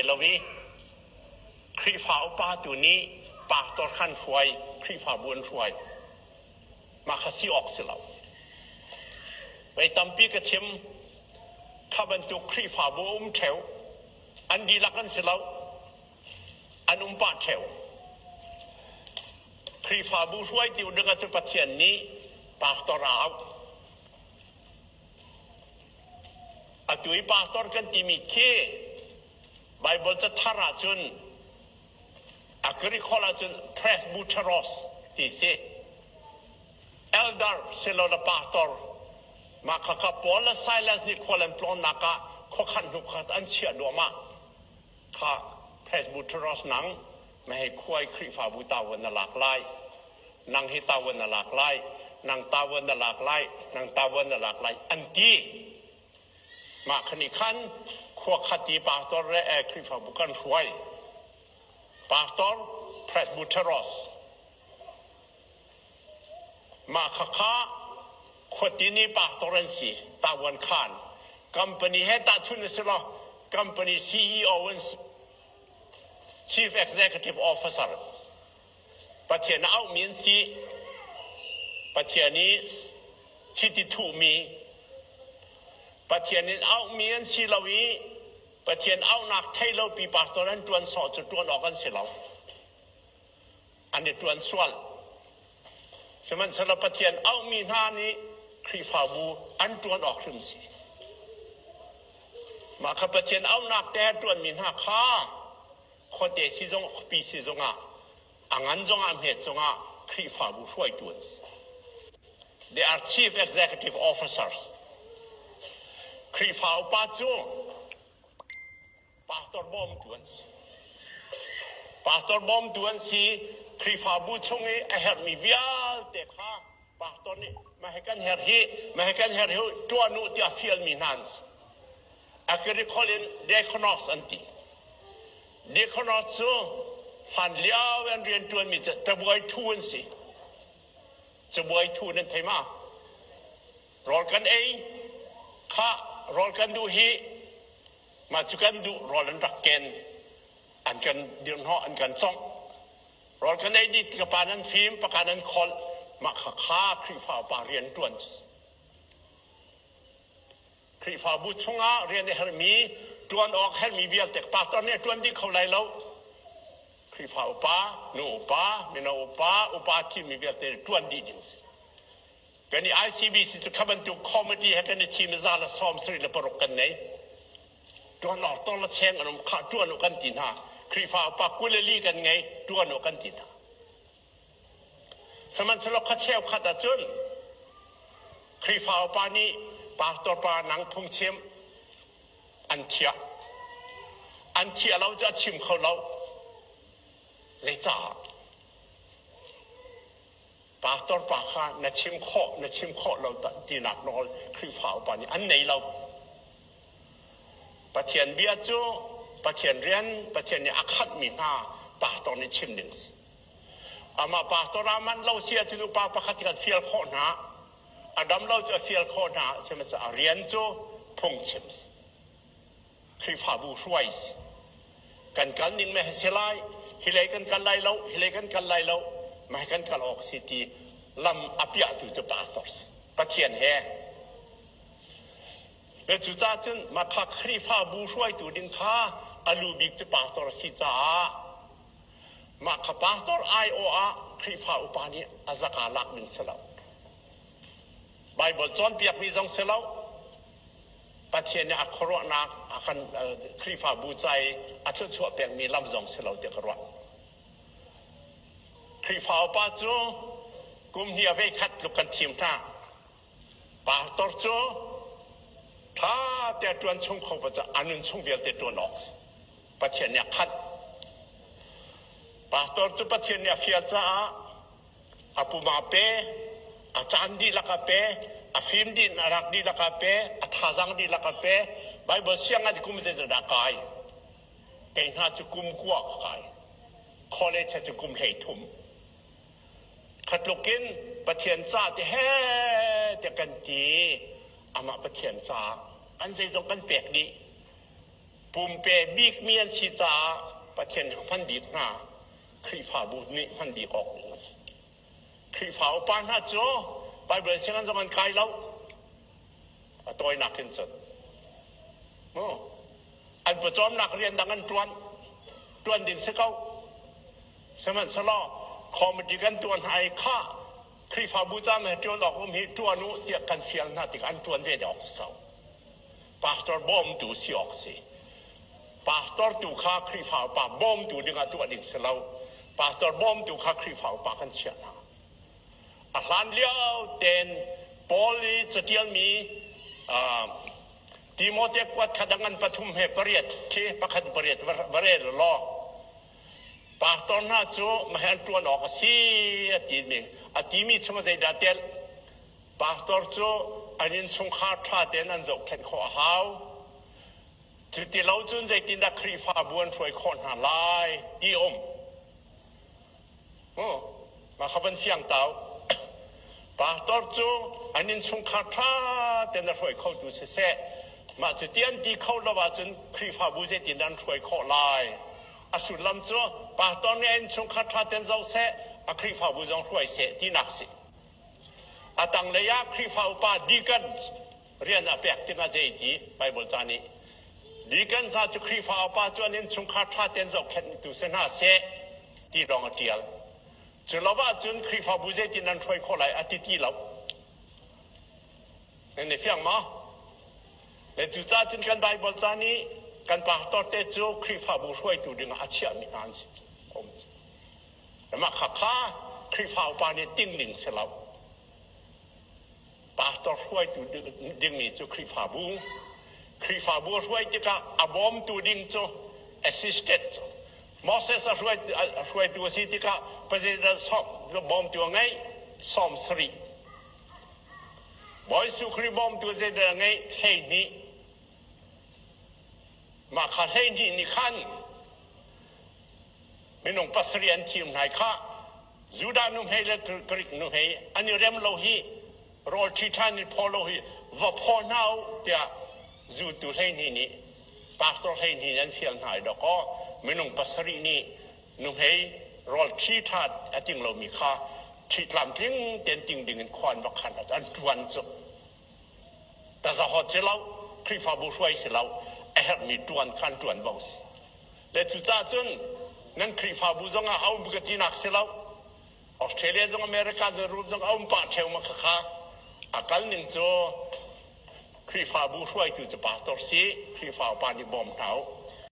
Lo i Khrihfa upa tu nih pastor khan hruai, Khrihfabu an hruai. Mah kha si awk si lo. Vei tampi ka chim, kha bantuk Khrihfabu a um ṭheo. An dihlak an si lo. An um pah ṭheo. Khrihfabu hruai ti ding ah cu Pathian nih pastor a auh. Atu i pastor kan timi khi Bible cathar ahcun a Greek holh ahcun presbyteros ti si. Elder silole pastor mah khakha Paul le Silas nih khual an tlawnnak ah khuakhan hnu khat an chiah duahmah. Kha presbyteros nang mehei khuai Khrihfabu tavuan na lak lai. Nang hi tavuan na lak lai. Nang tavuan na lak lai. Nang tavuan na lak lai an ti. Mah khan i khan khua khat i pastor le Khrihfabu kan hruai. Pastor presbyteros. Mah khakha khuatin i pastor an si. Tavuan khan. Company he tahchun a si lo. Company CEO an si. Chief Executive Officer. Pathian a auhmi an si. Pathian i chiti thuhmi Pathian in auhmi an si lo i Pathian auhnak thei lo pi pastor an ṭuan sawh cu ṭuan awk an si lo. An i ṭuan sual. Sihmanhsehlaw Pathian auhmi hna nih Khrihfabu an ṭuan awk hrim si. Mah kha Pathian auhnak te a ṭuanmi hna kha khuate si zong khuapi si zongah a ngan zongah a hmet zongah Khrihfabu hruaitu an si. They are chief executive officers. Khrihfa upa cu pastor bawmtu an si. Pastor bawmtu an si. Khrihfabu chung i a herhmi vialte kha pastor nih mah hi kan herh hi, mah hi kan herh hi ṭuan u tiah fialmi hna an si. A Greek holh in diakonos an ti. Diakonos cu hlan lio an rian ṭuanmi cu tabuai thu an si. Cabuai thu nan thei ma? Rawl kan ei, kha rawl kan duh hi, mah cu kan duh rawl an rak ken, an kan dirhnawh, an kan congh. Rawl kan ei dih ka pa nan fim, paka nan kholh, mah kha kha Khrihfa upa rian ṭuan. Khrihfabu chungah rian a herhmi, ṭuan awk herhmi vialte pastor nih a ṭuan dih kho lai lo. Khrihfa upa, nu upa, mino upa, upa thimmi vialte ṭuan dih ding si. Kan i ICBC cu kha bantuk committee he kan i thim i za le 76 kan nei. Ṭuan awk tong le cheng an um kha ṭuan u kan ti hna. Khrihfa upa 24 kan ngei, ṭuan u kan ti hna. Sihmanhsehlaw kha cheukhat ahcun Khrihfa upa nih pastor pa nang phungchim an thiah. An thiah lo cu a chim kho lo. Zeicah? Pastor pa kha na chim khawh, na chim khawh lo tinak nawl Khrihfa upa nih an nei lo. Pathian bia cu Pathian rian, Pathian nih a khanhmi hna pastor nih chim ding si. Amah pastor aa manh lo si ahcun upa pakhat kan fial khawh hna. A dam lo cu a fial khawh hna. Sihmanhsehlaw a rian cu phungchim si. Khrihfabu hruai si. Kan kal ning meh si lai, hi lei kan kal lai lo, hi lei kan kal lai lo, mah kan kal awk si ti lam a piahtu cu pastor si. Pathian he. Le cucaah cun mah kha Khrihfabu hruaitu ding kha a lu bik cu pastor a si caah mah kha pastor aiawh ah Khrihfa upa nih a zaka lak ding si lo. Bible cawnpiakmi zong si lo. Pathian nih a khuaruahnak a kan Khrihfabu ca i a thluachuah pekmi lam zong si lo tiah ka ruah. Khrihfa upa cu kum hnih a veikhat tluk kan thim hna. Pastor cu ṭha te a ṭuan chung kho pa cu a nun chung vialte ṭuan awk si. Pathian nih a khanh. Pastor cu Pathian nih a fial caah a pum aa pe, a caan dihlak a pe, a fim dih a rak dihlak a pe, a thazaang dihlak a pe. Bible sianginn kum zeizat dah kai? Kei hna cu kum kua ka kai. College cu kum 13. Khatluk in Pathian ca ti he te kan ti. Amah Pathian ca an zeizong kan pek dih. Pumpe bikmi an si caah Pathian nih hman bik hna. Khrihfabu nih hman bik awk ding a si. Khrihfa upa hna cu Baibal sianginn zong an kai lo. A tawinak in cun. An pawcawmnak rian dang an ṭuan. Ṭuan ding si ko. Sihmanhsehlaw committee kan tuah hna i khah Khrihfabu ca he ṭuan awk um hi ṭuan u tiah kan fial hna tikah an ṭuan ve awk si ko. Pastor bawmtu si awk si. Pastor tu kha Khrihfa upa bawmtu dingah tuah ding si lo. Pastor bawmtu kha Khrihfa upa kan chiah hna. A hlan lio tein Paul i catialmi Timote kuat kha dang an pathum he pariat khi pakhat pariat va rel law pastor hna cu mahen ṭuan awk a si a ti ning a timi chung zeidah tel pastor cu an innchungkhar ṭha tein an zohkhenh khawh a hau cu ti lo cun zeitindah Khrihfabu an hruai khawh hna lai ti um Mah kha van fiang tau. Pastor cu an innchungkhar ṭha tein a hruai khotu siseh, mah cu ti an ti kho lo ahcun Khrihfabu zeitin an hruai khawh lai? A sullam cu pastor nih a innchungkhar ṭha tein zoh seh, a Khrihfabu zong hruai seh tinak si. A tanglei ah Khrihfa upa deacons rian a pek tikah zei ti Bible ca nih deacon hna cu Khrihfa upa cu an innchungkhar ṭha tein zohkhenhtu si hna seh ti lawng a ṭial. Cu lo ahcun Khrihfabu zeitin an hruai khawh lai a ti ti lo. Nan i fiang maw? Le cucaah cun kan Bible ca nih kan pastor te cu Khrihfabu hruaitu dingah a chiahmi hna an si. Mah kha kha Khrihfa upa nih ting ning si lo. Pastor hruaitu dingmi cu Khrihfabu. Khrihfabu a hruai tikah a bawmtu ding cu assistant. Moses a hruaitu a si tikah president bawmtu a ngeih 70. Bawi Jesuh Khrih bawmtu zeidah a ngeih 12. Mah kha 12 nih khan minung pasarih an thim hna i khah Judah nuhmei le Greek nuhmei an i rem lo hi rawl ṭhi ṭhan in phaw lo hi va phaw hna u tiah zultu 12 nih pastor 12 an fial hna i dawkaw minung pasarih nih nuhmei rawl ṭhi ṭha a ting lomi kha ṭhi tlamtling tein ting ding in khua an va khan an ṭuan cu tazahawt si lo Khrihfabu hruai si lo a herhmi ṭuan kha an ṭuan bo si Le cucaah cun nan Khrihfabu zongah a um ka tinak si lo. Australia zong America zong Europe zong a um pah ṭheo ma khakha. A kal ning cu Khrihfabu hruaitu cu pastor si, Khrihfa upa nih bawm hna u.